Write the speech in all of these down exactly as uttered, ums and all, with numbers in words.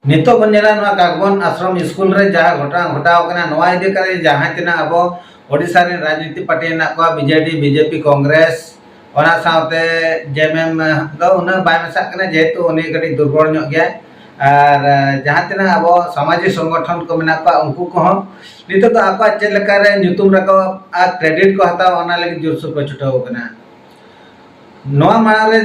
ᱱᱤᱛᱚᱜ ᱵᱚᱱ ᱧᱮᱞᱟ, ᱱᱚᱣᱟ ᱠᱟᱠᱵᱚᱱ ᱟᱥᱨᱚᱢ ᱥᱠᱩᱞ ᱨᱮ ᱡᱟᱦᱟᱸ ᱜᱷᱚᱴᱚᱱᱟ ᱜᱷᱚᱴᱟᱣ ᱠᱟᱱᱟ, ᱱᱚᱣᱟ ᱤᱫᱤ ᱠᱟᱛᱮ ᱡᱟᱦᱟᱸ ᱛᱤᱱᱟᱹᱜ ᱟᱵᱚ ᱳᱰᱤᱥᱟ ᱨᱮᱱ ᱨᱟᱡᱽᱱᱤᱛᱤ ᱯᱟᱨᱴᱤ ᱦᱮᱱᱟᱜ ᱠᱚᱣᱟ, ᱵᱤᱡᱮᱰᱤ, ᱵᱤᱡᱮᱯᱤ, ᱠᱚᱝᱜᱨᱮᱥ, ᱚᱱᱟ ᱥᱟᱶᱛᱮ ᱡᱮᱢᱮᱢ ᱫᱚ ᱩᱱᱟᱹᱜ ᱵᱟᱭ ᱢᱮᱥᱟᱜ ᱠᱟᱱᱟ, ᱡᱮᱦᱮᱛᱩ ᱩᱱᱤ ᱠᱟᱹᱴᱤᱡ ᱫᱩᱨᱵᱚᱞ ᱧᱚᱜ ᱜᱮᱭᱟᱭ᱾ ᱟᱨ ᱡᱟᱦᱟᱸ ᱛᱤᱱᱟᱹᱜ ᱟᱵᱚ ᱥᱟᱢᱟᱡᱤᱠ ᱥᱚᱝᱜᱚᱴᱷᱚᱱ ᱠᱚ ᱢᱮᱱᱟᱜ ᱠᱚᱣᱟ, ᱩᱱᱠᱩ ᱠᱚᱦᱚᱸ ᱱᱤᱛᱚᱜ ᱫᱚ ᱟᱠᱚᱣᱟᱜ ᱪᱮᱫ ᱞᱮᱠᱟᱨᱮ ᱧᱩᱛᱩᱢ ᱨᱟᱠᱟᱵ ᱟᱨ ᱠᱨᱮᱰᱤᱴ ᱠᱚ ᱦᱟᱛᱟᱣᱟ, ᱚᱱᱟ ᱞᱟᱹᱜᱤᱫ ᱡᱳᱨᱥᱳᱨ ᱠᱚ ᱪᱷᱩᱴᱟᱹᱣ ᱠᱟᱱᱟ᱾ ᱱᱚᱣᱟ ᱢᱟᱲᱟᱝ ᱨᱮ,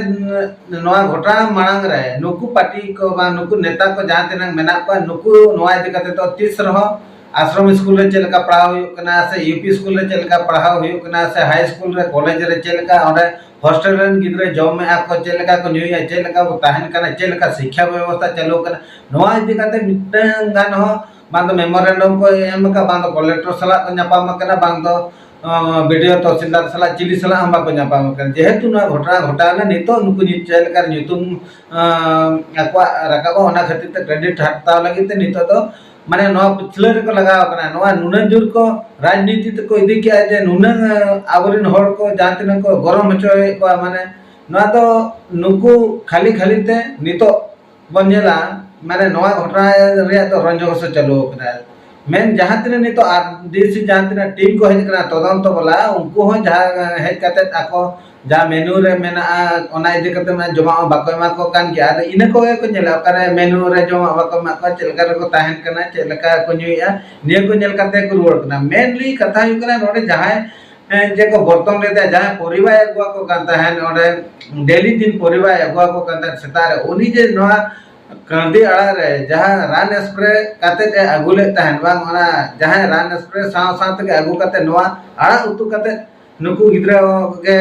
ᱱᱚᱣᱟ ᱜᱷᱚᱴᱚᱱᱟ ᱢᱟᱲᱟᱝ ᱨᱮ ᱱᱩᱠᱩ ᱯᱟᱨᱴᱤ ᱠᱚ ᱵᱟᱝ ᱱᱩᱠᱩ ᱱᱮᱛᱟ ᱠᱚ ᱡᱟᱦᱟᱸ ᱛᱤᱱᱟᱹᱜ ᱢᱮᱱᱟᱜ ᱠᱚᱣᱟ, ᱱᱩᱠᱩ ᱱᱚᱣᱟ ᱤᱫᱤ ᱠᱟᱛᱮ ᱫᱚ ᱛᱤᱥ ᱨᱮᱦᱚᱸ ᱟᱥᱨᱚᱢ ᱥᱠᱩᱞ ᱨᱮ ᱪᱮᱫ ᱞᱮᱠᱟ ᱯᱟᱲᱦᱟᱣ ᱦᱩᱭᱩᱜ ᱠᱟᱱᱟ, ᱥᱮ ᱤᱭᱩ ᱯᱤ ᱥᱠᱩᱞ ᱨᱮ ᱪᱮᱫ ᱞᱮᱠᱟ ᱯᱟᱲᱦᱟᱣ ᱦᱩᱭᱩᱜ ᱠᱟᱱᱟ, ᱥᱮ ᱦᱟᱭ ᱥᱠᱩᱞ ᱨᱮ, ᱠᱚᱞᱮᱡᱽ ᱨᱮ ᱪᱮᱫ ᱞᱮᱠᱟ ᱚᱸᱰᱮ ᱦᱳᱥᱴᱮᱞ ᱨᱮᱱ ᱜᱤᱫᱽᱨᱟᱹ ᱡᱚᱢᱮᱫᱼᱟ ᱠᱚ, ᱪᱮᱫ ᱞᱮᱠᱟ ᱠᱚ ᱧᱩᱭᱮᱫᱼᱟ, ᱪᱮᱫ ᱞᱮᱠᱟ ᱠᱚ ᱛᱟᱦᱮᱱ ᱠᱟᱱᱟ, ᱪᱮᱫ ᱞᱮᱠᱟ ᱥᱤᱠᱠᱷᱟ ᱵᱮᱵᱚᱥᱛᱷᱟ ᱪᱟᱹᱞᱩ ᱠᱟᱱᱟ, ᱱᱚᱣᱟ ᱤᱫᱤ ᱠᱟᱛᱮ ᱢᱤᱫᱴᱟᱝ ᱜᱟᱱ ᱦᱚᱸ ᱵᱟᱝ ᱫᱚ ᱢᱮᱢᱳᱨᱮᱱᱰᱟᱢ ᱠᱚ ᱮᱢ ᱟᱠᱟᱫ, ᱵᱟᱝ ᱫᱚ ᱠᱚᱞᱮᱠᱴᱚᱨ ᱥᱟᱞᱟᱜ ᱠᱚ ᱧᱟᱯᱟᱢ ᱟᱠᱟᱱᱟ, ᱵᱟᱝ ᱫᱚ ᱵᱤ ᱰᱤ ᱳ ᱛᱚᱦᱥᱤᱞᱫᱟᱨ ᱥᱟᱞᱟᱜ ᱪᱤᱞᱤ ᱥᱟᱞᱟᱜ ᱦᱚᱸ ᱵᱟᱠᱚ ᱧᱟᱯᱟᱢ ᱟᱠᱟᱱᱟ᱾ ᱡᱮᱦᱮᱛᱩ ᱱᱚᱣᱟ ᱜᱷᱚᱴᱚᱱᱟ ᱜᱷᱚᱴᱟᱣ ᱮᱱᱟ, ᱱᱤᱛᱚᱜ ᱱᱩᱠᱩ ᱪᱮᱫ ᱞᱮᱠᱟ ᱧᱩᱛᱩᱢ ᱟᱠᱚᱣᱟᱜ ᱨᱟᱠᱟᱵᱟ, ᱚᱱᱟ ᱠᱷᱟᱹᱛᱤᱨ ᱛᱮ ᱠᱨᱮᱰᱤᱴ ᱦᱟᱛᱟᱣ ᱞᱟᱹᱜᱤᱫ ᱛᱮ ᱱᱤᱛᱚᱜ ᱫᱚ ᱢᱟᱱᱮ ᱱᱚᱣᱟ ᱯᱤᱪᱷᱞᱟᱹ ᱨᱮᱠᱚ ᱞᱟᱜᱟᱣ ᱟᱠᱟᱱᱟ᱾ ᱱᱚᱣᱟ ᱱᱩᱱᱟᱹᱜ ᱡᱳᱨ ᱠᱚ ᱨᱟᱡᱽᱱᱤᱛᱤ ᱛᱮᱠᱚ ᱤᱫᱤ ᱠᱮᱜᱼᱟ ᱡᱮ ᱱᱩᱱᱟᱹᱜ ᱟᱵᱚᱨᱮᱱ ᱦᱚᱲ ᱠᱚ ᱡᱟᱦᱟᱸ ᱛᱤᱱᱟᱹᱜ ᱠᱚ ᱜᱚᱨᱚᱢ ᱦᱚᱪᱚᱭᱮᱫ ᱠᱚᱣᱟ, ᱢᱟᱱᱮ ᱱᱚᱣᱟ ᱫᱚ ᱱᱩᱠᱩ ᱠᱷᱟᱹᱞᱤ ᱠᱷᱟᱹᱞᱤ ᱛᱮ ᱱᱤᱛᱚᱜ ᱵᱚᱱ ᱧᱮᱞᱟ, ᱢᱟᱱᱮ ᱱᱚᱣᱟ ᱜᱷᱚᱴᱚᱱᱟ ᱨᱮᱭᱟᱜ ᱫᱚ ᱨᱚᱧᱡᱚ ᱜᱚᱥᱚ ᱪᱟᱹᱞᱩ ᱟᱠᱟᱱᱟ᱾ ᱢᱮᱱ ᱡᱟᱦᱟᱸ ᱛᱤᱱᱟᱹᱜ ᱱᱤᱛᱚᱜ ᱟᱨ ᱰᱤ ᱥᱤ ᱡᱟᱦᱟᱸ ᱛᱤᱱᱟᱹᱜ ᱴᱤᱢ ᱠᱚ ᱦᱮᱡ ᱟᱠᱟᱱᱟ ᱛᱚᱫᱚᱱᱛᱚ ᱵᱟᱞᱟ, ᱩᱱᱠᱩ ᱦᱚᱸ ᱡᱟᱦᱟᱸ ᱦᱮᱡ ᱠᱟᱛᱮ ᱟᱠᱚ ᱡᱟᱦᱟᱸ ᱢᱮᱱᱩ ᱨᱮ ᱢᱮᱱᱟᱜᱼᱟ, ᱚᱱᱟ ᱤᱫᱤ ᱠᱟᱛᱮ ᱢᱟ ᱡᱚᱢᱟᱜ ᱢᱟ ᱵᱟᱠᱚ ᱮᱢᱟ ᱠᱚ ᱠᱟᱱ ᱜᱮᱭᱟ᱾ ᱟᱫᱚ ᱤᱱᱟᱹ ᱠᱚᱜᱮ ᱠᱚ ᱧᱮᱞᱟ, ᱚᱠᱟᱨᱮ ᱢᱮᱱᱩ ᱨᱮ ᱡᱚᱢᱟᱜ ᱵᱟᱠᱚ ᱮᱢᱟ ᱠᱚᱣᱟ, ᱪᱮᱫ ᱞᱮᱠᱟ ᱨᱮᱠᱚ ᱛᱟᱦᱮᱱ ᱠᱟᱱᱟ, ᱪᱮᱫ ᱞᱮᱠᱟ ᱠᱚ ᱧᱩᱭᱮᱫᱼᱟ, ᱱᱤᱭᱟᱹ ᱠᱚ ᱧᱮᱞ ᱠᱟᱛᱮ ᱠᱚ ᱨᱩᱣᱟᱹᱲ ᱠᱟᱱᱟ᱾ ᱢᱮᱱᱞᱤ ᱠᱟᱛᱷᱟ ᱦᱩᱭᱩᱜ ᱠᱟᱱᱟ, ᱱᱚᱰᱮ ᱡᱟᱦᱟᱸᱭ ᱦᱮᱸ, ᱡᱮ ᱠᱚ ᱵᱚᱨᱛᱚᱱ ᱞᱮᱫᱟ, ᱡᱟᱦᱟᱸᱭ ᱯᱚᱨᱤᱵᱟᱨ ᱟᱹᱜᱩ ᱟᱠᱚ ᱠᱟᱱ ᱛᱟᱦᱮᱸᱫ ᱚᱸᱰᱮ, ᱰᱮᱞᱤ ᱫᱤᱱ ᱯᱚᱨᱤᱵᱟᱨ ᱟᱹᱜᱩ ᱟᱠᱚ ᱠᱟᱱ ᱛᱟᱦᱮᱸᱫ ᱥᱮᱛᱟᱜ ᱨᱮ, ᱩᱱᱤ ᱡᱮ ᱱᱚᱣᱟ ᱠᱟᱹᱱᱫᱤ ᱟᱲᱟᱜ ᱨᱮ ᱡᱟᱦᱟᱸ ᱨᱟᱱ ᱥᱯᱨᱮ ᱠᱟᱛᱮᱫ ᱮ ᱟᱹᱜᱩ ᱞᱮᱫ ᱛᱟᱦᱮᱸᱫ, ᱵᱟᱝ, ᱚᱱᱟ ᱡᱟᱦᱟᱸᱭ ᱨᱟᱱ ᱥᱯᱨᱮ ᱥᱟᱶ ᱥᱟᱶ ᱛᱮᱜᱮ ᱟᱹᱜᱩ ᱠᱟᱛᱮᱫ ᱱᱚᱣᱟ ᱟᱲᱟᱜ ᱩᱛᱩ ᱠᱟᱛᱮᱫ ᱱᱩᱠᱩ ᱜᱤᱫᱽᱨᱟᱹ ᱜᱮ,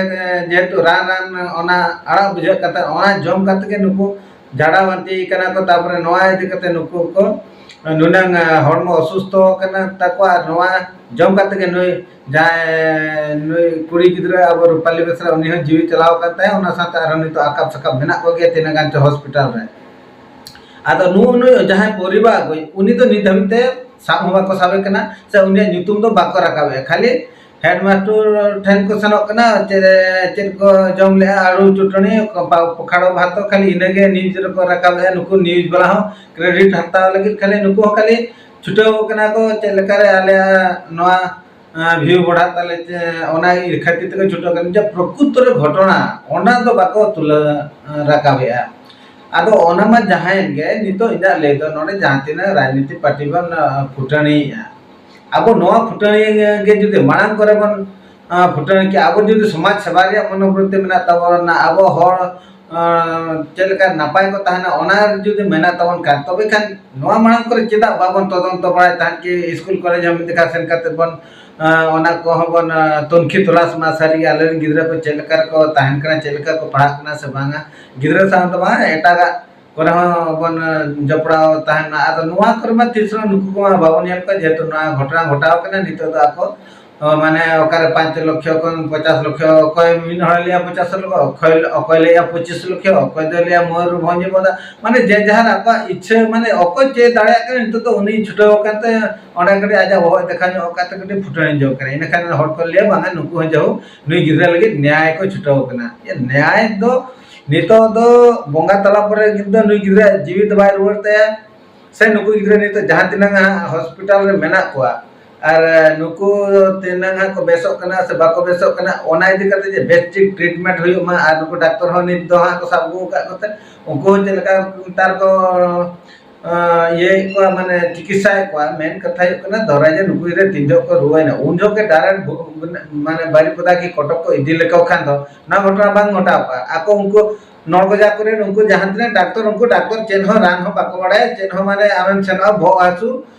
ᱡᱮᱦᱮᱛᱩ ᱨᱟᱱ, ᱨᱟᱱ ᱚᱱᱟ ᱟᱲᱟᱜ ᱵᱩᱡᱷᱟᱹᱜ ᱠᱟᱱ ᱛᱟᱦᱮᱸᱫ, ᱚᱱᱟ ᱡᱚᱢ ᱠᱟᱛᱮ ᱜᱮ ᱱᱩᱠᱩ ᱡᱷᱟᱰᱟ ᱵᱟᱱᱛᱤ ᱠᱟᱱᱟ ᱠᱚ᱾ ᱛᱟᱨᱯᱚᱨᱮ ᱱᱚᱣᱟ ᱤᱫᱤ ᱠᱟᱛᱮ ᱱᱩᱠᱩ ᱠᱚ ᱱᱩᱱᱟᱹᱝ, ᱟ, ᱦᱚᱲᱢᱚ ᱚᱥᱩᱥᱛᱷᱚ ᱠᱟᱱᱟ ᱛᱟᱠᱚᱣᱟ, ᱟᱨ ᱱᱚᱣᱟ ᱡᱚᱢ ᱠᱟᱛᱮ ᱜᱮ ᱱᱩᱭ ᱡᱟᱦᱟᱸᱭ ᱱᱩᱭ ᱠᱩᱲᱤ ᱜᱤᱫᱽᱨᱟᱹ ᱟᱵᱚ ᱨᱩᱯᱟᱞᱤ ᱵᱮᱥᱨᱟ, ᱩᱱᱤ ᱦᱚᱸ ᱡᱤᱣᱤ ᱪᱟᱞᱟᱣ ᱟᱠᱟᱱ ᱛᱟᱭᱟ᱾ ᱚᱱᱟ ᱥᱟᱶᱛᱮ ᱟᱨᱦᱚᱸ ᱱᱤᱛᱚᱜ ᱟᱠᱟᱵ ᱥᱟᱠᱟᱵ ᱢᱮᱱᱟᱜ ᱠᱚᱜᱮᱭᱟ ᱛᱤᱱᱟᱹᱜ ᱜᱟᱱ ᱪᱚ ᱦᱚᱥᱯᱤᱴᱟᱞ ᱨᱮ᱾ ᱟᱫᱚ ᱱᱩᱜᱼᱩ ᱱᱩᱭ ᱡᱟᱦᱟᱸᱭ ᱯᱚᱨᱤᱵᱟᱨ ᱟᱹᱜᱩᱭ, ᱩᱱᱤ ᱫᱚ ᱱᱤᱛ ᱫᱷᱟᱹᱵᱤᱡ ᱛᱮ ᱥᱟᱵ ᱦᱚᱸ ᱵᱟᱠᱚ ᱥᱟᱵᱮ ᱠᱟᱱᱟ, ᱥᱮ ᱩᱱᱤᱭᱟᱜ ᱧᱩᱛᱩᱢ ᱫᱚ ᱵᱟᱠᱚ ᱨᱟᱠᱟᱵᱮᱜᱼᱟ᱾ ᱠᱷᱟᱹᱞᱤ ᱦᱮᱰ ᱢᱟᱥᱴᱟᱨ ᱴᱷᱮᱱ ᱠᱚ ᱥᱮᱱᱚᱜ ᱠᱟᱱᱟ, ᱪᱮᱫ ᱪᱮᱫ ᱠᱚ ᱡᱚᱢ ᱞᱮᱜᱼᱟ, ᱟᱹᱲᱩ ᱪᱩᱴᱟᱹᱱᱤ, ᱯᱟ- ᱯᱚᱠᱷᱟᱲᱚ ᱵᱷᱟᱛ, ᱠᱷᱟᱹᱞᱤ ᱤᱱᱟᱹᱜᱮ ᱱᱤᱭᱩᱡᱽ ᱨᱮᱠᱚ ᱨᱟᱠᱟᱵᱮᱜᱼᱟ᱾ ᱱᱩᱠᱩ ᱱᱤᱭᱩᱡᱽ ᱵᱟᱞᱟ ᱦᱚᱸ ᱠᱨᱮᱰᱤᱴ ᱦᱟᱛᱟᱣ ᱞᱟᱹᱜᱤᱫ ᱠᱷᱟᱹᱞᱤ ᱱᱩᱠᱩ ᱦᱚᱸ ᱠᱷᱟᱹᱞᱤ ᱪᱷᱩᱴᱟᱹᱣ ᱠᱟᱱᱟ ᱠᱚ, ᱪᱮᱫ ᱞᱮᱠᱟᱨᱮ ᱟᱞᱮᱭᱟᱜ ᱱᱚᱣᱟ ᱵᱷᱤᱭᱩ ᱵᱟᱲᱦᱟᱜ ᱛᱟᱞᱮ, ᱪᱮ ᱚᱱᱟ ᱠᱷᱟᱹᱛᱤᱨ ᱛᱮᱠᱚ ᱪᱷᱩᱴᱟᱹᱣ ᱠᱟᱱᱟ᱾ ᱡᱮ ᱯᱨᱚᱠᱩᱛᱚ ᱨᱮ ᱜᱷᱚᱴᱚᱱᱟ ᱚᱱᱟ ᱫᱚ ᱵᱟᱠᱚ ᱛᱩᱞᱟᱹ ᱨᱟᱠᱟᱵᱮᱜᱼᱟ᱾ ᱟᱫᱚ ᱚᱱᱟ ᱢᱟ ᱡᱟᱦᱟᱸᱭᱮᱱ ᱜᱮ, ᱱᱤᱛᱚᱜ ᱤᱧᱟᱹᱜ ᱞᱟᱹᱭ ᱫᱚ ᱱᱚᱰᱮ ᱡᱟᱦᱟᱸ ᱛᱤᱱᱟᱹᱜ ᱨᱟᱡᱽᱱᱤᱛᱤ ᱯᱟᱨᱴᱤ ᱵᱚᱱ ᱯᱷᱩᱴᱟᱹᱱᱤᱭᱮᱫᱼᱟ, ᱟᱵᱚ ᱱᱚᱣᱟ ᱯᱷᱩᱴᱟᱹᱱᱤᱭᱟᱹ ᱜᱮ ᱡᱩᱫᱤ ᱢᱟᱲᱟᱝ ᱠᱚᱨᱮ ᱵᱚᱱ ᱯᱷᱩᱴᱟᱹᱱ ᱠᱮᱭᱟ, ᱟᱵᱚ ᱡᱩᱫᱤ ᱥᱚᱢᱟᱡᱽ ᱥᱮᱵᱟ ᱨᱮᱭᱟᱜ ᱢᱚᱱᱳᱵᱨᱚᱛᱤ ᱢᱮᱱᱟᱜ ᱛᱟᱵᱚᱱᱟ, ᱟᱵᱚ ᱦᱚᱲ ᱪᱮᱫ ᱞᱮᱠᱟ ᱱᱟᱯᱟᱭ ᱠᱚ ᱛᱟᱦᱮᱱᱟ ᱚᱱᱟ ᱡᱩᱫᱤ ᱢᱮᱱᱟᱜ ᱛᱟᱵᱚᱱ ᱠᱷᱟᱱ, ᱛᱚᱵᱮ ᱠᱷᱟᱱ ᱱᱚᱣᱟ ᱢᱟᱲᱟᱝ ᱠᱚᱨᱮ ᱪᱮᱫᱟᱜ ᱵᱟᱵᱚᱱ ᱛᱚᱫᱚᱱᱛᱚ ᱵᱟᱲᱟᱭ ᱛᱟᱦᱮᱸᱫ ᱠᱤ ᱥᱠᱩᱞ ᱠᱚᱞᱮᱡᱽ ᱦᱚᱸ ᱢᱤᱫ ᱡᱚᱠᱷᱟ ᱥᱮᱱ ᱠᱟᱛᱮ ᱵᱚᱱ ᱚᱱᱟ ᱠᱚᱦᱚᱸ ᱵᱚᱱ ᱛᱩᱱᱠᱷᱤ ᱛᱚᱞᱟᱥ ᱢᱟ, ᱥᱟᱹᱨᱤᱜᱮ ᱟᱞᱮᱨᱮᱱ ᱜᱤᱫᱽᱨᱟᱹ ᱠᱚ ᱪᱮᱫ ᱞᱮᱠᱟ ᱨᱮᱠᱚ ᱛᱟᱦᱮᱱ ᱠᱟᱱᱟ, ᱪᱮᱫ ᱞᱮᱠᱟ ᱠᱚ ᱯᱟᱲᱦᱟᱜ ᱠᱟᱱᱟ ᱥᱮ ᱵᱟᱝᱟ, ᱜᱤᱫᱽᱨᱟᱹ ᱥᱟᱶ ᱫᱚ ᱵᱟᱝ, ᱮᱴᱟᱜᱟᱜ ᱠᱚᱨᱮ ᱦᱚᱸ ᱵᱚᱱ ᱡᱚᱯᱲᱟᱣ ᱛᱟᱦᱮᱱ ᱢᱟ᱾ ᱟᱫᱚ ᱱᱚᱣᱟ ᱠᱚᱨᱮ ᱢᱟ ᱛᱤᱥ ᱨᱮᱦᱚᱸ ᱱᱩᱠᱩ ᱠᱚᱢᱟ ᱵᱟᱵᱚᱱ ᱧᱮᱞ ᱠᱚᱣᱟ, ᱡᱮᱦᱮᱛᱩ ᱱᱚᱣᱟ ᱜᱷᱚᱴᱚᱱᱟ ᱜᱷᱚᱴᱟᱣ ᱠᱟᱱᱟ, ᱱᱤᱛᱚᱜ ᱫᱚ ᱟᱠᱚ ᱢᱟᱱᱮ ᱚᱠᱟᱨᱮ ᱯᱟᱸᱪ ᱞᱚᱠᱷᱚ ᱠᱷᱚᱱ ᱯᱚᱪᱟᱥ ᱞᱚᱠᱷᱚ, ᱚᱠᱚᱭ ᱢᱤᱫ ᱦᱚᱲ ᱞᱟᱹᱭᱟ ᱯᱚᱪᱟᱥ ᱞᱚᱠᱷᱚ, ᱚᱠᱚᱭ ᱚᱠᱚᱭ ᱞᱟᱹᱭᱟ ᱯᱚᱸᱪᱤᱥ ᱞᱚᱠᱷᱚ, ᱚᱠᱚᱭ ᱫᱚᱭ ᱞᱟᱹᱭᱟ ᱢᱚᱭᱩᱨᱵᱷᱚᱸᱡᱽ ᱵᱚᱫᱟ, ᱢᱟᱱᱮ ᱡᱮ ᱡᱟᱦᱟᱸ ᱟᱠᱚᱣᱟᱜ ᱤᱪᱪᱷᱟᱹ, ᱢᱟᱱᱮ ᱚᱠᱚᱭ ᱪᱮᱫ ᱫᱟᱲᱮᱭᱟᱜ ᱠᱟᱱᱟ, ᱱᱤᱛᱚᱜ ᱫᱚ ᱩᱱᱤ ᱪᱷᱩᱴᱟᱹᱣ ᱟᱠᱟᱱ ᱛᱮ ᱚᱸᱰᱮ ᱠᱟᱹᱴᱤᱡ ᱟᱡᱟᱜ ᱵᱚᱦᱚᱜ ᱫᱮᱠᱷᱟᱣ ᱧᱚᱜ ᱟᱠᱟᱫ ᱛᱮ ᱠᱟᱹᱴᱤᱡ ᱯᱷᱩᱴᱟᱹᱱ ᱡᱚᱝ ᱠᱟᱱᱟ᱾ ᱤᱱᱟᱹᱠᱷᱟᱱ ᱦᱚᱲ ᱠᱚ ᱞᱟᱹᱭᱟ, "ᱵᱟᱝᱟ, ᱱᱩᱠᱩ ᱦᱚᱸ ᱡᱟᱹᱦᱩ ᱱᱩᱭ ᱜᱤᱫᱽᱨᱟᱹ ᱞᱟᱹᱜᱤᱫ ᱱᱮᱭᱟᱭ ᱠᱚ ᱪᱷᱩᱴᱟᱹᱣ ᱟᱠᱟᱱᱟ᱾" ᱡᱮ ᱱᱮᱭᱟᱭ ᱫᱚ ᱱᱤᱛᱚᱜ ᱫᱚ ᱵᱚᱸᱜᱟ ᱛᱟᱞᱟ ᱯᱚᱨᱮ ᱠᱤᱱᱛᱩ ᱱᱩᱭ ᱜᱤᱫᱽᱨᱟᱹ ᱡᱤᱣᱤ ᱫᱚ ᱵᱟᱭ ᱨᱩᱣᱟᱹᱲ ᱛᱟᱭᱟ, ᱥᱮ ᱱᱩᱠᱩ ᱜᱤᱫᱽᱨᱟᱹ ᱱᱤᱛᱚᱜ ᱡᱟᱦᱟᱸ ᱛᱤᱱᱟᱹᱜ ᱦᱟᱸᱜ ᱦᱚᱥᱯᱤᱴᱟᱞ ᱨᱮ ᱢᱮᱱᱟᱜ ᱠᱚᱣᱟ, ᱟᱨ ᱱᱩᱠᱩ ᱛᱤᱱᱟᱹᱜ ᱦᱟᱸᱜ ᱠᱚ ᱵᱮᱥᱚᱜ ᱠᱟᱱᱟ ᱥᱮ ᱵᱟᱠᱚ ᱵᱮᱥᱚᱜ ᱠᱟᱱᱟ, ᱚᱱᱟ ᱤᱫᱤ ᱠᱟᱛᱮ ᱡᱮ ᱵᱮᱥ ᱴᱷᱤᱠ ᱴᱨᱤᱴᱢᱮᱱᱴ ᱦᱩᱭᱩᱜ ᱢᱟ, ᱟᱨ ᱱᱩᱠᱩ ᱰᱟᱠᱛᱚᱨ ᱦᱚᱸ ᱱᱤᱛ ᱫᱚ ᱦᱟᱸᱜ ᱠᱚ ᱥᱟᱵ ᱟᱹᱜᱩ ᱟᱠᱟᱫ ᱠᱚᱛᱮ ᱩᱱᱠᱩ ᱦᱚᱸ ᱪᱮᱫ ᱞᱮᱠᱟ ᱱᱮᱛᱟᱨ ᱠᱚ ᱟᱸ, ᱤᱭᱟᱹᱭᱮᱫ ᱠᱚᱣᱟ, ᱢᱟᱱᱮ ᱪᱤᱠᱤᱛᱥᱟᱭᱮᱫ ᱠᱚᱣᱟ, ᱢᱮᱱ ᱠᱟᱛᱷᱟ ᱦᱩᱭᱩᱜ ᱠᱟᱱᱟ ᱫᱷᱚᱨᱟ ᱡᱮ ᱱᱩᱠᱩ ᱜᱤᱫᱽᱨᱟᱹ ᱛᱤᱱ ᱡᱚᱦᱚᱜ ᱠᱚ ᱨᱩᱣᱟᱹᱭᱮᱱᱟ, ᱩᱱ ᱡᱚᱦᱚᱜ ᱜᱮ ᱰᱟᱭᱨᱮᱠᱴ ᱵᱷᱩ-, ᱢᱟᱱᱮ ᱵᱟᱨᱤᱯᱚᱫᱟ ᱠᱤ ᱠᱚᱴᱚᱠ ᱠᱚ ᱤᱫᱤ ᱞᱮᱠᱚ ᱠᱷᱟᱱ ᱫᱚ ᱱᱚᱣᱟ ᱜᱷᱚᱴᱚᱱᱟ ᱵᱟᱝ ᱜᱷᱚᱴᱟᱣ ᱠᱚᱜᱼᱟ᱾ ᱟᱠᱚ ᱩᱱᱠᱩ ᱱᱚᱲᱜᱚᱡᱟ ᱠᱚᱨᱮᱱ ᱩᱱᱠᱩ ᱡᱟᱦᱟᱸ ᱛᱤᱱᱟᱹᱜ ᱰᱟᱠᱛᱚᱨ, ᱩᱱᱠᱩ ᱰᱟᱠᱛᱚᱨ ᱪᱮᱫ ᱦᱚᱸ ᱨᱟᱱ ᱦᱚᱸ ᱵᱟᱠᱚ ᱵᱟᱲᱟᱭᱟ, ᱪᱮᱫ ᱦᱚᱸ, ᱢᱟᱱᱮ ᱟᱢᱮᱢ ᱥᱮᱱᱚᱜᱼᱟ ᱵᱚᱦᱚᱜ ᱦᱟᱹᱥᱩ,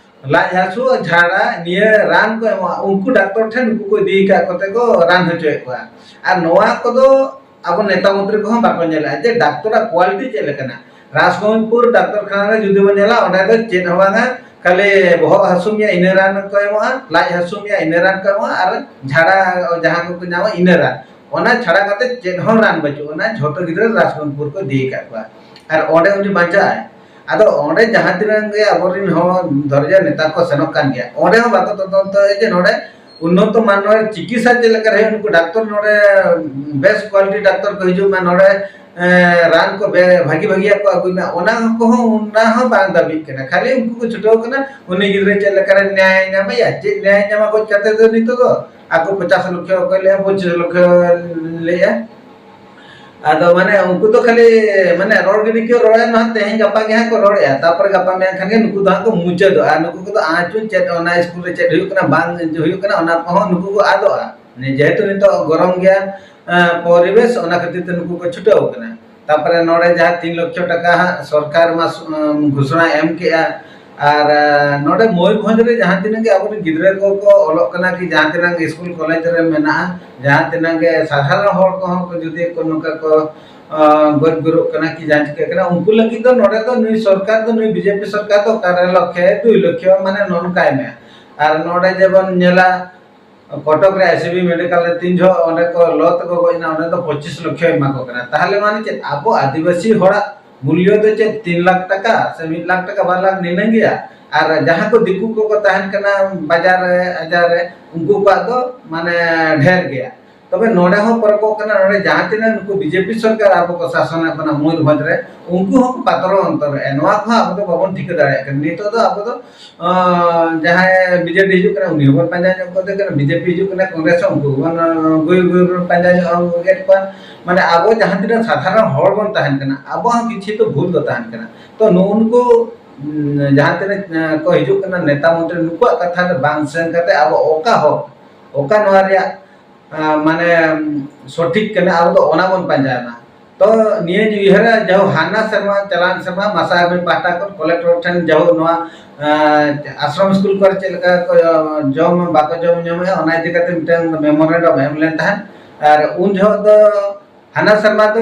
ᱞᱟᱡ ᱦᱟᱹᱥᱩ, ᱡᱷᱟᱲᱟ, ᱱᱤᱭᱟᱹ ᱨᱟᱱ ᱠᱚ ᱮᱢᱚᱜᱼᱟ, ᱩᱱᱠᱩ ᱰᱟᱠᱛᱚᱨ ᱴᱷᱮᱱ ᱩᱱᱠᱩ ᱠᱚ ᱤᱫᱤ ᱟᱠᱟᱫ ᱠᱚᱛᱮ ᱠᱚ ᱨᱟᱱ ᱦᱚᱪᱚᱭᱮᱫ ᱠᱚᱣᱟ᱾ ᱟᱨ ᱱᱚᱣᱟ ᱠᱚᱫᱚ ᱟᱵᱚ ᱱᱮᱛᱟ ᱢᱚᱱᱛᱨᱤ ᱠᱚᱦᱚᱸ ᱵᱟᱠᱚ ᱧᱮᱞᱟ ᱡᱮ ᱰᱟᱠᱛᱚᱨᱟᱜ ᱠᱣᱟᱞᱤᱴᱤ ᱪᱮᱫ ᱞᱮᱠᱟᱱᱟ᱾ ᱨᱟᱡᱽᱜᱚᱱᱡᱽᱯᱩᱨ ᱰᱟᱠᱛᱚᱨ ᱠᱷᱟᱱᱟ ᱨᱮ ᱡᱩᱫᱤ ᱵᱚᱱ ᱧᱮᱞᱟ, ᱚᱸᱰᱮ ᱫᱚ ᱪᱮᱫ ᱦᱚᱸ ᱵᱟᱝᱟ, ᱠᱷᱟᱹᱞᱤ ᱵᱚᱦᱚᱜ ᱦᱟᱹᱥᱩ ᱢᱮᱭᱟ ᱤᱱᱟᱹ ᱨᱟᱱ ᱠᱚ ᱮᱢᱚᱜᱼᱟ, ᱞᱟᱡ ᱦᱟᱹᱥᱩ ᱢᱮᱭᱟ ᱤᱱᱟᱹ ᱨᱟᱱ ᱠᱚ ᱮᱢᱚᱜᱼᱟ, ᱟᱨ ᱡᱷᱟᱲᱟ ᱡᱟᱦᱟᱸ ᱠᱚᱠᱚ ᱧᱟᱢᱟ ᱤᱱᱟᱹ ᱨᱟᱱ᱾ ᱚᱱᱟ ᱪᱷᱟᱲᱟ ᱠᱟᱛᱮ ᱪᱮᱫ ᱦᱚᱸ ᱨᱟᱱ ᱵᱟᱹᱪᱩᱜᱼᱟ᱾ ᱚᱱᱟ ᱡᱷᱚᱛᱚ ᱜᱤᱫᱽᱨᱟᱹ ᱨᱟᱡᱽᱜᱚᱱᱡᱽᱯᱩᱨ ᱠᱚ ᱤᱫᱤ ᱟᱠᱟᱫ ᱠᱚᱣᱟ, ᱟᱨ ᱚᱸᱰᱮ ᱩᱱᱤ ᱵᱟᱧᱪᱟᱜᱼᱟᱭ᱾ ᱟᱫᱚ ᱚᱸᱰᱮ ᱡᱟᱦᱟᱸ ᱛᱤᱱᱟᱹᱜ ᱜᱮ ᱟᱵᱚᱨᱮᱱ ᱦᱚᱸ ᱫᱷᱚᱨᱡᱟ ᱱᱮᱛᱟ ᱠᱚ ᱥᱮᱱᱚᱜ ᱠᱟᱱ ᱜᱮᱭᱟ, ᱚᱸᱰᱮ ᱦᱚᱸ ᱵᱟᱠᱚ ᱛᱚᱫᱚᱱᱛᱚᱭᱟ ᱡᱮ ᱱᱚᱰᱮ ᱩᱱᱱᱚᱛᱚ ᱢᱟᱱ ᱨᱮ ᱪᱤᱠᱤᱛᱥᱟ ᱪᱮᱫ ᱞᱮᱠᱟ ᱨᱮ ᱦᱩᱭᱩᱜ, ᱱᱩᱠᱩ ᱰᱟᱠᱛᱚᱨ ᱱᱚᱰᱮ ᱵᱮᱥ quality ᱰᱟᱠᱛᱚᱨ ᱠᱚ ᱦᱤᱡᱩᱜ ᱢᱟ, ᱱᱚᱰᱮ, ᱮ, ᱨᱟᱱ ᱠᱚ ᱵᱮ-, ᱵᱷᱟᱹᱜᱤ ᱵᱷᱟᱹᱜᱤᱭᱟᱜ ᱠᱚ ᱟᱹᱜᱩᱭ ᱢᱟ, ᱚᱱᱟ ᱠᱚᱦᱚᱸ, ᱚᱱᱟ ᱦᱚᱸ ᱵᱟᱝ ᱫᱟᱹᱵᱤᱜ ᱠᱟᱱᱟ᱾ ᱠᱷᱟᱹᱞᱤ ᱩᱱᱠᱩ ᱠᱚ ᱪᱷᱩᱴᱟᱹᱣ ᱠᱟᱱᱟ, ᱩᱱᱤ ᱜᱤᱫᱽᱨᱟᱹ ᱪᱮᱫ ᱞᱮᱠᱟ ᱨᱮ ᱱᱮᱭᱟᱭ ᱧᱟᱢᱮᱭᱟ, ᱪᱮᱫ ᱱᱮᱭᱟᱭ ᱧᱟᱢᱟ ᱜᱚᱡ ᱠᱟᱛᱮ ᱫᱚ ᱱᱤᱛᱚᱜ ᱫᱚ? ᱟᱠᱚ ᱯᱚᱪᱟᱥ ᱞᱚᱠᱷᱚ ᱚᱠᱚᱭ ᱞᱟᱹᱭᱟ, ᱯᱚᱸᱪᱤᱥ ᱞᱚᱠᱷᱚ ᱞᱟᱹᱭᱟ᱾ ᱟᱫᱚ ᱢᱟᱱᱮ ᱩᱱᱠᱩ ᱫᱚ ᱠᱷᱟᱹᱞᱤ ᱢᱟᱱᱮ ᱨᱚᱲ ᱜᱤᱰᱤ ᱠᱚ ᱨᱚᱲᱟ, ᱱᱚᱣᱟ ᱛᱮᱦᱮᱧ ᱜᱟᱯᱟ ᱜᱮ ᱦᱟᱸᱜ ᱠᱚ ᱨᱚᱲᱮᱜᱼᱟ, ᱛᱟᱨᱯᱚᱨᱮ ᱜᱟᱯᱟ ᱢᱮᱭᱟᱝ ᱠᱷᱟᱱ ᱜᱮ ᱱᱩᱠᱩ ᱫᱚ ᱦᱟᱸᱜ ᱠᱚ ᱢᱩᱪᱟᱹᱫᱚᱜᱼᱟ᱾ ᱱᱩᱠᱩ ᱠᱚᱫᱚ ᱟᱸᱪᱩ ᱪᱮᱫ ᱚᱱᱟ ᱥᱠᱩᱞ ᱨᱮ ᱪᱮᱫ ᱦᱩᱭᱩᱜ ᱠᱟᱱᱟ ᱵᱟᱝ ᱦᱩᱭᱩᱜ ᱠᱟᱱᱟ ᱚᱱᱟ ᱠᱚᱦᱚᱸ ᱱᱩᱠᱩ ᱠᱚ ᱟᱫᱚᱜᱼᱟ᱾ ᱡᱮᱦᱮᱛᱩ ᱱᱤᱛᱚᱜ ᱜᱚᱨᱚᱢ ᱜᱮᱭᱟ, ᱮᱸ, ᱯᱚᱨᱤᱵᱮᱥ, ᱚᱱᱟ ᱠᱷᱟᱹᱛᱤᱨ ᱛᱮ ᱱᱩᱠᱩ ᱠᱚ ᱪᱷᱩᱴᱟᱹᱣ ᱠᱟᱱᱟ᱾ ᱛᱟᱨᱯᱚᱨᱮ ᱱᱚᱰᱮ ᱡᱟᱦᱟᱸ ᱛᱤᱱ ᱞᱚᱠᱷᱚ ᱴᱟᱠᱟ ᱦᱟᱸᱜ ᱥᱚᱨᱠᱟᱨ ᱢᱟ ᱥᱩ-, ᱮᱸ, ᱜᱷᱳᱥᱚᱱᱟ ᱮᱢ ᱠᱮᱜᱼᱟ, ᱟᱨ, ᱮᱸ, ᱱᱚᱰᱮ ᱢᱚᱭᱩᱨᱵᱷᱚᱸᱡᱽ ᱨᱮ ᱡᱟᱦᱟᱸ ᱛᱤᱱᱟᱹᱜ ᱜᱮ ᱟᱵᱚᱨᱮᱱ ᱜᱤᱫᱽᱨᱟᱹ ᱠᱚᱠᱚ ᱚᱞᱚᱜ ᱠᱟᱱᱟ ᱠᱤ ᱡᱟᱦᱟᱸ ᱛᱤᱱᱟᱹᱜ ᱥᱠᱩᱞ ᱠᱚᱞᱮᱡᱽ ᱨᱮ ᱢᱮᱱᱟᱜᱼᱟ, ᱡᱟᱦᱟᱸ ᱛᱤᱱᱟᱹᱜ ᱜᱮ ᱥᱟᱫᱷᱟᱨᱚᱱ ᱦᱚᱲ ᱠᱚᱦᱚᱸ ᱠᱚ ᱡᱩᱫᱤ ᱠᱚ ᱱᱚᱝᱠᱟ ᱠᱚ, ᱟᱸ, ᱜᱚᱡ ᱜᱩᱨᱩᱜ ᱠᱟᱱᱟ ᱠᱤ ᱡᱟᱦᱟᱸ ᱪᱤᱠᱟᱹᱜ ᱠᱟᱱᱟ, ᱩᱱᱠᱩ ᱞᱟᱹᱜᱤᱫ ᱫᱚ ᱱᱚᱰᱮ ᱫᱚ ᱱᱩᱭ ᱥᱚᱨᱠᱟᱨ ᱫᱚ, ᱱᱩᱭ ᱵᱤᱡᱮᱯᱤ ᱥᱚᱨᱠᱟᱨ ᱫᱚ ᱚᱠᱟᱨᱮ ᱞᱚᱠᱷᱮ ᱫᱩᱭ ᱞᱚᱠᱷᱮ ᱢᱟᱱᱮ ᱱᱚᱝᱠᱟᱭ ᱢᱮ᱾ ᱟᱨ ᱱᱚᱰᱮ ᱡᱮᱵᱚᱱ ᱧᱮᱞᱟ, ᱠᱚᱴᱚᱠ ᱨᱮ ᱟᱭᱥᱤᱵᱤ ᱢᱮᱰᱤᱠᱟᱞ ᱨᱮ ᱛᱤᱱ ᱡᱚᱦᱚᱜ ᱚᱸᱰᱮ ᱠᱚ ᱞᱚ ᱛᱮᱠᱚ ᱜᱚᱡ ᱮᱱᱟ, ᱚᱸᱰᱮ ᱫᱚ ᱯᱚᱸᱪᱤᱥ ᱞᱚᱠᱷᱮ ᱮᱢᱟ ᱠᱚ ᱠᱟᱱᱟ᱾ ᱛᱟᱦᱚᱞᱮ ᱢᱟᱱᱮ ᱪᱮᱫ, ᱟᱵᱚ ᱟᱹᱫᱤᱵᱟᱹᱥᱤ ᱦᱚᱲᱟᱜ ᱢᱩᱞᱭᱚ ᱫᱚ ᱪᱮᱫ ᱛᱤᱱ ᱞᱟᱠᱷ ᱴᱟᱠᱟ ᱥᱮ ᱢᱤᱫ ᱞᱟᱠᱷ ᱴᱟᱠᱟ, ᱵᱟᱨ ᱞᱟᱠᱷ ᱱᱤᱱᱟᱹᱝ ᱜᱮᱭᱟ? ᱟᱨ ᱡᱟᱦᱟᱸ ᱠᱚ ᱫᱤᱠᱩ ᱠᱚᱠᱚ ᱛᱟᱦᱮᱱ ᱠᱟᱱᱟ ᱵᱟᱡᱟᱨ ᱨᱮ, ᱟᱡᱟᱨ ᱨᱮ, ᱩᱱᱠᱩ ᱠᱚᱣᱟᱜ ᱫᱚ ᱢᱟᱱᱮ ᱰᱷᱮᱨ ᱜᱮᱭᱟ᱾ ᱛᱚᱵᱮ ᱱᱚᱰᱮ ᱦᱚᱸ ᱯᱚᱨᱚᱵᱚᱜ ᱠᱟᱱᱟ, ᱱᱚᱰᱮ ᱡᱟᱦᱟᱸ ᱛᱤᱱᱟᱹᱜ ᱱᱩᱠᱩ ᱵᱤᱡᱮᱯᱤ ᱥᱚᱨᱠᱟᱨ ᱟᱵᱚ ᱠᱚ ᱥᱟᱥᱚᱱᱮᱫ ᱵᱚᱱᱟ ᱢᱚᱭᱩᱨᱵᱷᱚᱸᱡᱽ ᱨᱮ, ᱩᱱᱠᱩ ᱦᱚᱸᱠᱚ ᱯᱟᱛᱨᱚ ᱚᱱᱛᱚᱨᱮᱜᱼᱟ᱾ ᱱᱚᱣᱟ ᱠᱚᱦᱚᱸ ᱟᱵᱚ ᱫᱚ ᱵᱟᱵᱚᱱ ᱴᱷᱤᱠᱟᱹ ᱫᱟᱲᱮᱭᱟᱜ ᱠᱟᱱᱟ᱾ ᱱᱤᱛᱚᱜ ᱫᱚ ᱟᱵᱚ ᱫᱚ, ᱟᱸ, ᱡᱟᱦᱟᱸᱭ ᱵᱤᱡᱮᱰᱤ ᱦᱤᱡᱩᱜ ᱠᱟᱱᱟ, ᱩᱱᱤ ᱦᱚᱸᱵᱚᱱ ᱯᱟᱸᱡᱟ ᱧᱚᱜ ᱠᱚᱛᱮ ᱠᱟᱱᱟ, ᱵᱤᱡᱮᱯᱤ ᱦᱤᱡᱩᱜ ᱠᱟᱱᱟ, ᱠᱚᱝᱜᱨᱮᱥ ᱦᱚᱸ ᱩᱱᱠᱩ ᱵᱚᱱ, ᱟᱸ, ᱜᱩᱭ ᱜᱩᱭ ᱵᱚᱱ ᱯᱟᱸᱡᱟ ᱧᱚᱜ ᱠᱮᱫ ᱠᱚᱣᱟ᱾ ᱢᱟᱱᱮ ᱟᱵᱚ ᱡᱟᱦᱟᱸ ᱛᱤᱱᱟᱹᱜ ᱥᱟᱫᱷᱟᱨᱚᱱ ᱦᱚᱲ ᱵᱚᱱ ᱛᱟᱦᱮᱱ ᱠᱟᱱᱟ, ᱟᱵᱚᱣᱟᱜ ᱦᱚᱸ ᱠᱤᱪᱷᱩ ᱫᱚ ᱵᱷᱩᱞ ᱫᱚ ᱛᱟᱦᱮᱱ ᱠᱟᱱᱟ᱾ ᱛᱚ ᱱᱩᱜᱼᱩ ᱱᱩᱠᱩ, ᱩᱸ, ᱡᱟᱦᱟᱸ ᱛᱤᱱᱟᱹᱜ, ᱟᱸ, ᱠᱚ ᱦᱤᱡᱩᱜ ᱠᱟᱱᱟ ᱱᱮᱛᱟ ᱢᱚᱱᱛᱨᱤ, ᱱᱩᱠᱩᱣᱟᱜ ᱠᱟᱛᱷᱟ ᱨᱮ ᱵᱟᱝ ᱥᱮᱱ ᱠᱟᱛᱮ ᱟᱵᱚ ᱚᱠᱟ ᱦᱚᱨ, ᱚᱠᱟ ᱱᱚᱣᱟ ᱨᱮᱭᱟᱜ, ᱟᱸ, ᱢᱟᱱᱮ, ᱩᱸ, ᱥᱚᱴᱷᱤᱠ ᱠᱟᱱᱟ, ᱟᱵᱚ ᱫᱚ ᱚᱱᱟ ᱵᱚᱱ ᱯᱟᱸᱡᱟᱭ ᱢᱟ᱾ ᱛᱚ ᱱᱤᱭᱟᱹᱧ ᱩᱭᱦᱟᱹᱨᱟ, ᱡᱟᱦᱳ ᱦᱟᱱᱟ ᱥᱮᱨᱢᱟ, ᱪᱟᱞᱟᱣᱮᱱ ᱥᱮᱨᱢᱟ ᱢᱟᱥᱟ ᱟᱨᱢᱤ ᱯᱟᱦᱴᱟ ᱠᱷᱚᱱ ᱠᱚᱞᱮᱠᱴᱚᱨ ᱴᱷᱮᱱ ᱡᱟᱦᱳ ᱱᱚᱣᱟ, ᱟᱸ, ᱟᱥᱨᱚᱢ ᱥᱠᱩᱞ ᱠᱚᱨᱮ ᱪᱮᱫ ᱞᱮᱠᱟ ᱠᱚ ᱡᱚᱢ ᱵᱟᱠᱚ ᱡᱚᱢ ᱧᱟᱢᱮᱫᱼᱟ, ᱚᱱᱟ ᱤᱫᱤ ᱠᱟᱛᱮ ᱢᱤᱫᱴᱟᱝ ᱢᱮᱢᱳᱨᱮᱱᱰᱟᱢ ᱮᱢ ᱞᱮᱱ ᱛᱟᱦᱮᱸᱫ᱾ ᱟᱨ ᱩᱱ ᱡᱚᱦᱚᱜ ᱫᱚ, ᱦᱟᱱᱟ ᱥᱮᱨᱢᱟ ᱫᱚ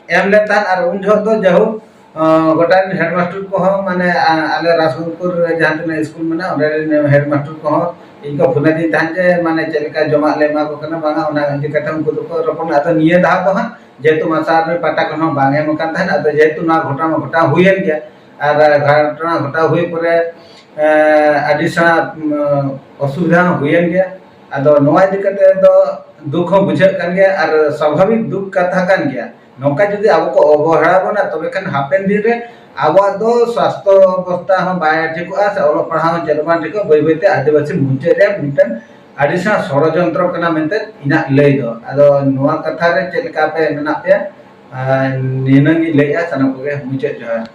ᱮᱢ ᱞᱮᱱ ᱛᱟᱦᱮᱸᱫ, ᱟᱨ ᱩᱱ ᱡᱚᱦᱚᱜ ᱫᱚ ᱡᱟᱦᱳ, ᱟᱸ, ᱜᱚᱴᱟ ᱨᱮᱱ ᱦᱮᱰᱢᱟᱥᱴᱟᱨ ᱠᱚᱦᱚᱸ, ᱢᱟᱱᱮ, ᱟ-, ᱟᱞᱮ ᱨᱟᱡᱽᱜᱚᱯᱩᱨ ᱨᱮ ᱡᱟᱦᱟᱸ ᱛᱤᱱᱟᱹᱜ ᱥᱠᱩᱞ ᱢᱮᱱᱟᱜᱼᱟ, ᱚᱸᱰᱮ ᱨᱮᱱ ᱦᱮᱰᱢᱟᱥᱴᱟᱨ ᱠᱚᱦᱚᱸ ᱤᱧ ᱠᱚ ᱯᱷᱳᱱ ᱟᱹᱫᱤᱧ ᱛᱟᱦᱮᱸᱫ ᱡᱮ, ᱢᱟᱱᱮ, ᱪᱮᱫ ᱞᱮᱠᱟ ᱡᱚᱢᱟᱜ ᱞᱮ ᱮᱢᱟ ᱠᱚ ᱠᱟᱱᱟ ᱵᱟᱝᱟ, ᱚᱱᱟ ᱤᱫᱤ ᱠᱟᱛᱮ ᱩᱱᱠᱩ ᱫᱚᱠᱚ ᱨᱚᱯᱚᱲ ᱞᱮᱱᱟ᱾ ᱟᱫᱚ ᱱᱤᱭᱟᱹ ᱫᱷᱟᱣ ᱫᱚ ᱦᱟᱸᱜ ᱡᱮᱦᱮᱛᱩ ᱢᱟᱥᱟ ᱟᱨᱢᱤ ᱯᱟᱦᱴᱟ ᱠᱷᱚᱱ ᱦᱚᱸ ᱵᱟᱝ ᱮᱢ ᱟᱠᱟᱱ ᱛᱟᱦᱮᱸᱫ, ᱟᱫᱚ ᱡᱮᱦᱮᱛᱩ ᱱᱚᱣᱟ ᱜᱷᱚᱴᱚᱱᱟ ᱜᱷᱚᱴᱟᱣ ᱦᱩᱭᱮᱱ ᱜᱮᱭᱟ, ᱟᱨ ᱜᱷᱚᱴᱚᱱᱟ ᱜᱷᱚᱴᱟᱣ ᱦᱩᱭ ᱯᱚᱨᱮ, ᱮ, ᱟᱹᱰᱤ ᱥᱮᱬᱟ, ᱩᱢ, ᱚᱥᱩᱵᱤᱫᱷᱟ ᱦᱚᱸ ᱦᱩᱭᱮᱱ ᱜᱮᱭᱟ᱾ ᱟᱫᱚ ᱱᱚᱣᱟ ᱤᱫᱤ ᱠᱟᱛᱮ ᱫᱚ ᱫᱩᱠ ᱦᱚᱸ ᱵᱩᱡᱷᱟᱹᱜ ᱠᱟᱱ ᱜᱮᱭᱟ ᱟᱨ ᱥᱟᱵᱷᱟᱵᱤᱠ ᱫᱩᱠ ᱠᱟᱛᱷᱟ ᱠᱟᱱ ᱜᱮᱭᱟ᱾ ᱱᱚᱝᱠᱟ ᱡᱩᱫᱤ ᱟᱵᱚ ᱠᱚ ᱚᱵᱚᱦᱮᱲᱟ ᱵᱚᱱᱟ, ᱛᱚᱵᱮ ᱠᱷᱟᱱ ᱦᱟᱯᱮᱱ ᱫᱤᱱ ᱨᱮ ᱟᱵᱚᱣᱟᱜ ᱫᱚ ᱥᱟᱥᱛᱷᱚ ᱚᱵᱚᱥᱛᱷᱟ ᱦᱚᱸ ᱵᱟᱭ ᱴᱷᱤᱠᱚᱜᱼᱟ ᱥᱮ ᱚᱞᱚᱜ ᱯᱟᱲᱦᱟᱣ ᱦᱚᱸ ᱪᱮᱫ ᱦᱚᱸ ᱵᱟᱝ ᱴᱷᱤᱠᱚᱜᱼᱟ᱾ ᱵᱟᱹᱭ ᱵᱟᱹᱭᱛᱮ ᱟᱹᱫᱤᱵᱟᱹᱥᱤ ᱢᱩᱪᱟᱹᱫ ᱨᱮᱭᱟᱜ ᱢᱤᱫᱴᱮᱱ ᱟᱹᱰᱤ ᱥᱮᱬᱟ ᱥᱚᱲᱚᱡᱚᱱᱛᱨᱚ ᱠᱟᱱᱟ ᱢᱮᱱᱛᱮ ᱤᱧᱟᱹᱜ ᱞᱟᱹᱭ ᱫᱚ᱾ ᱟᱫᱚ ᱱᱚᱣᱟ ᱠᱟᱛᱷᱟ ᱨᱮ ᱪᱮᱫ ᱞᱮᱠᱟ ᱯᱮ ᱢᱮᱱᱟᱜ ᱯᱮᱭᱟ? ᱟᱨ ᱱᱤᱱᱟᱹᱝ ᱤᱧ ᱞᱟᱹᱭᱮᱜᱼᱟ, ᱥᱟᱱᱟᱢ ᱠᱚᱜᱮ ᱢᱩᱪᱟᱹᱫ ᱡᱚᱦᱟᱨ᱾